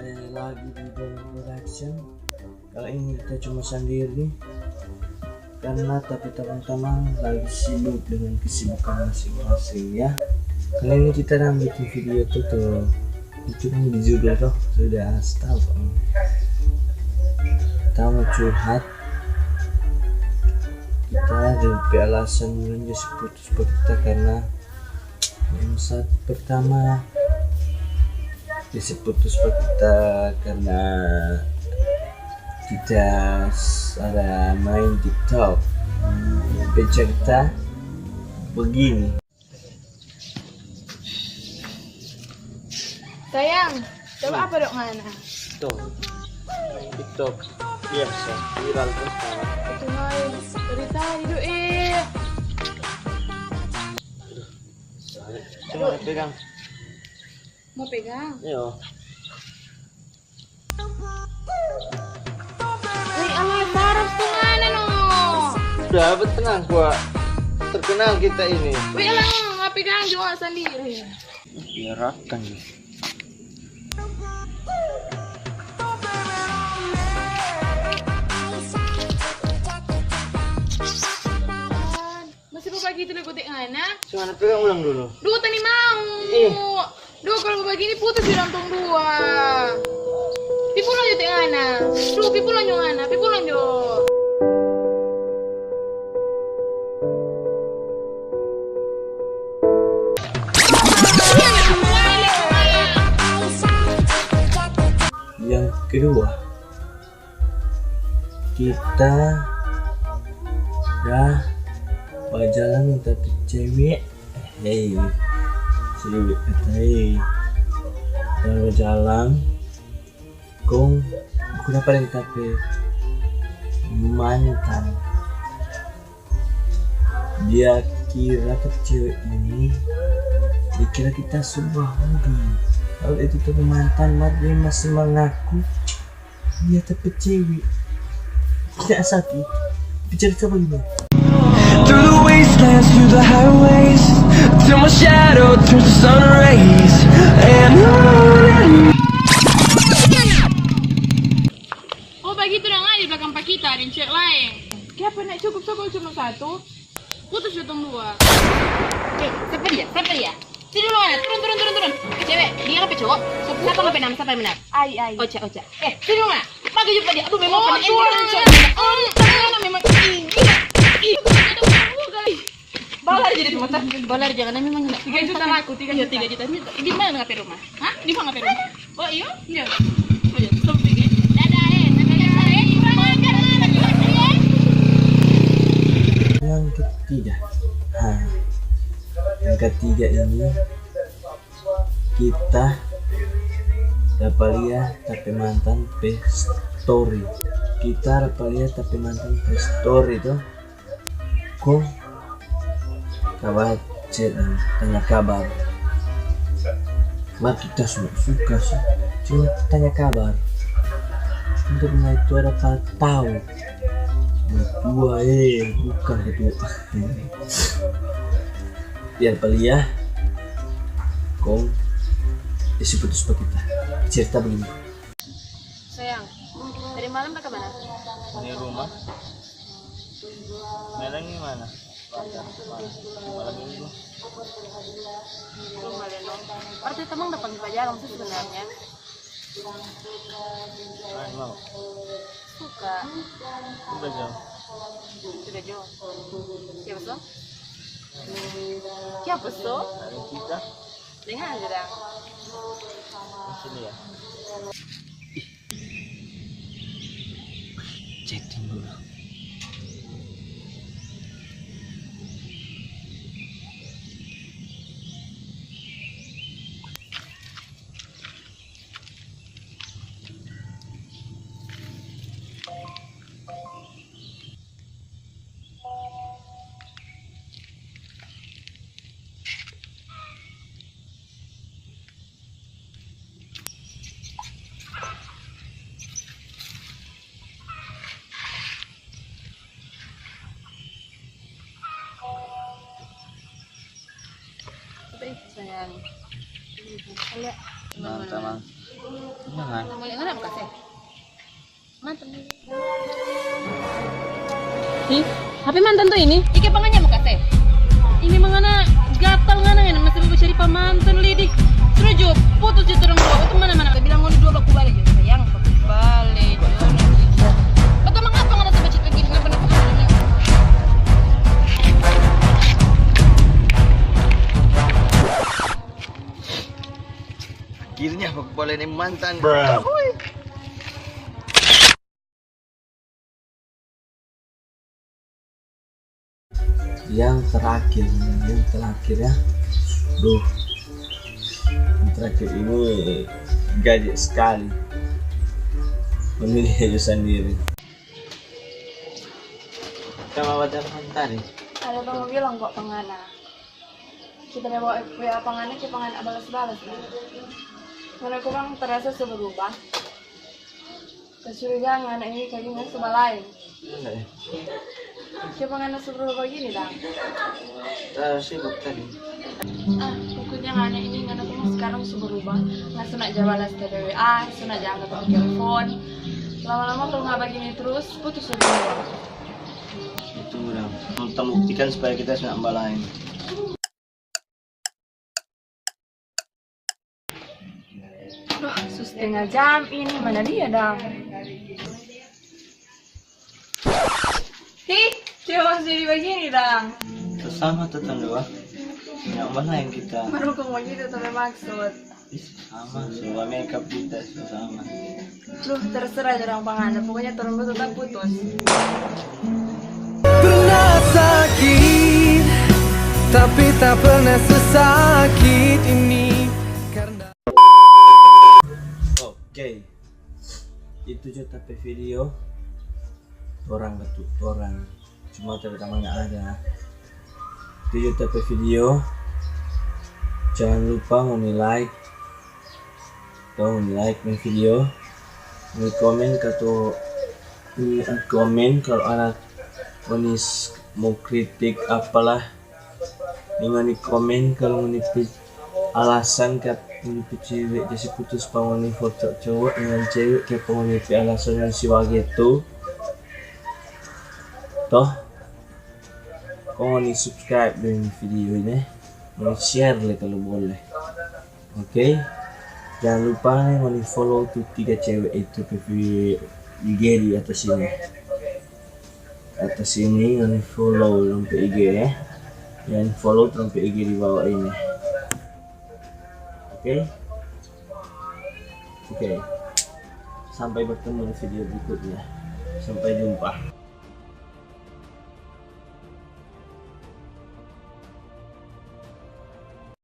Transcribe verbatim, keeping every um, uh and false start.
Lagi di dalam production. Kali ini kita cuma sandiri karena tapi teman-teman lagi sibuk dengan kesibukan masing-masing ya. Kali ini kita akan bikin video tuh, tuh. Itu kan di judul tuh sudah tahu. Kita mau curhat. Kita ada alasan dulu, dia putus pa kita karena yang saat pertama dia putus pa kita karena kita ada main TikTok. Pe cerita begini. Sayang, coba apa dok ngana? Tuh, TikTok biasa viral terus sekarang. Itu hai, dari tadi dok eh. Aduh, sorry. Cuma pegang. Mau pegang? Iyo. Wih, alah, parah tu ngana no. Sudah, betenang gua. Terkenal kita ini. Wih, alah, nggak pegang juga sendiri. Biarkan. Masih bagitu lei kote ngana. Cuma pegang ulang dulu. Duh, tadi mau. Ih. Duh, kalau begini putus jo dong tong dua. Pi pulang jo te ngana. Duh, pi pulang jo ngana, pi pulang jo. Yang kedua, kita dah bajalang tapi cewek, hei, cewek kata, hei, dah bajalang, kong aku dapa deng tapi mantan. Dia kira tu cewek ini, dia kira kita so bahudang. Padahal itu tu mantan, mar dia masih mangaku dia tapi cewek. Tidak sakit. Bicara sama gini. Through the wastelands, through the highways, till my shadow turns to sun rays. And on and Oh, bagitu dang, ada di belakang pa kita, ada yang cewek laeng. Kiapa nak cukup so, kalau cuma satu? Putus jo tong dua. Eh, sapa dia? Sapa dia? Sini dulu, mana? Turun, turun, turun, turun. Eh, cewek, dia apa cowok? Sapa nama pe nama? Sapa yang benar? Ai, Ai. Ocha, Ocha. Eh, sini dulu, mana? Pakai jumpa dia. Aduh, memang Oh, pernah ini orang cowok. Oh, tangan memang ini. Ih, balar jadi teman. Balar jangan, memang enggak. Tiga juta laku, tiga Iya, juta. Tiga juta. Ini di mana ngape rumah? Hah? Di mana ngape rumah? Oh, iyo? Iya. Oh, iya, sampai, eh. Dadah, eh. Dadah, eh. Kurang ajar, eh. Yang ketiga. Ha. Yang ketiga ini kita dapa lia tapi mantan pe story. Kita dapa lia tapi mantan pe story tuh. Kong kabar chat dang tanya kabar. Mar kita su suka sih, cuma tanya kabar. Untuk na itu ada pa tau. Dua, eh, bukan ketua. Biar palia, kong isi putus pa kita. Cerita begini. Sayang, tadi malam da ka mana? Di rumah. Malam ini mana? Malam ini. Rumah, Leno. Arti tamang da pangge pa jalang sih sebenarnya. Main mau? Suka. Sudah jauh. Sudah jauh. Kiapa so? Kiapa so? Ada kita. Dengar aja dah. Sini ya. Chatting dulu. Apa itu, sayang? Tenang, tenang. Nah, boleh ngana mo kase? Mantan. Ih, H P mantan tu ini? Ike panganya mo kase. Ini mangana gatal ngana ini, masih mau cari pa mantan lidi. Sudah jo, putus jo torang dua. Itu mana-mana. Kita bilang ngoni dua baku bale jo, sayang, baku bale jo. Betul mangapa ngana sampai cerita gini? Kenapa ngana? Akhirnya baku bale ni mantan. Bruh. Yang terakhir, yang terakhir ya. Duh. Yang terakhir ini gaji sekali. Memilih aja sendiri. Kita mau baca apa tadi? Ada yang mau bilang kok pangana. Kita ada bawa W A pangana, kita pangana balas-balas. Mana kurang terasa so berubah. Kacurigaan ngana ini kayaknya ngana so balaeng. Iya, eh. Kiapa ngana so berubah bagini, dang? Terlalu sibuk tadi. Ah, pokoknya ngana ini, ngana kong sekarang so berubah. Ngana so nda ja balas W A, so nda ja angka torang telepon. Lama-lama kalo ngana bagini trus, putus hubungan. Itu, dang. Untuk membuktikan supaya kita so nda balaeng. Duh, su stenga jam ini, mana dia, dang? Hi, kiapa su jadi bagini, dang? Sama tu, tong dua. Yang mana yang kita? Baru kong bagitu, tapi maksud. Ih, sama, su makeup kita, su sama. Duh, terserah dorang pangana, pokoknya torang dua tetap putus. Pernah sakit, tapi tak pernah sesakit ini karena. Oke, itu jo ta pe video. Torang katu, torang cuma teman-teman ada. Itu jo ta pe video. Jangan lupa ngoni like, tong like ni video, ni komen katu, ni komen kalu ada ngoni s-, mo kritik apalah, ni ngoni komen kalu ngoni pe alasan kat ngoni pe cewe jadi putus pa ngoni for co-, cowok dengan cewe, kiapa ngoni pe alasan ngoni si bagitu. Toh, kong ngoni subscribe deng video ini, ngoni share le kalu boleh. Oke, jangan lupa nih ngoni follow tu tiga cewek itu pe I G di atas sini. Atas sini ngoni follow dong pe I G ya. Jangan follow dong pe I G di bawah ini. Oke? Oke. Sampai bertemu di video berikutnya. Sampai jumpa.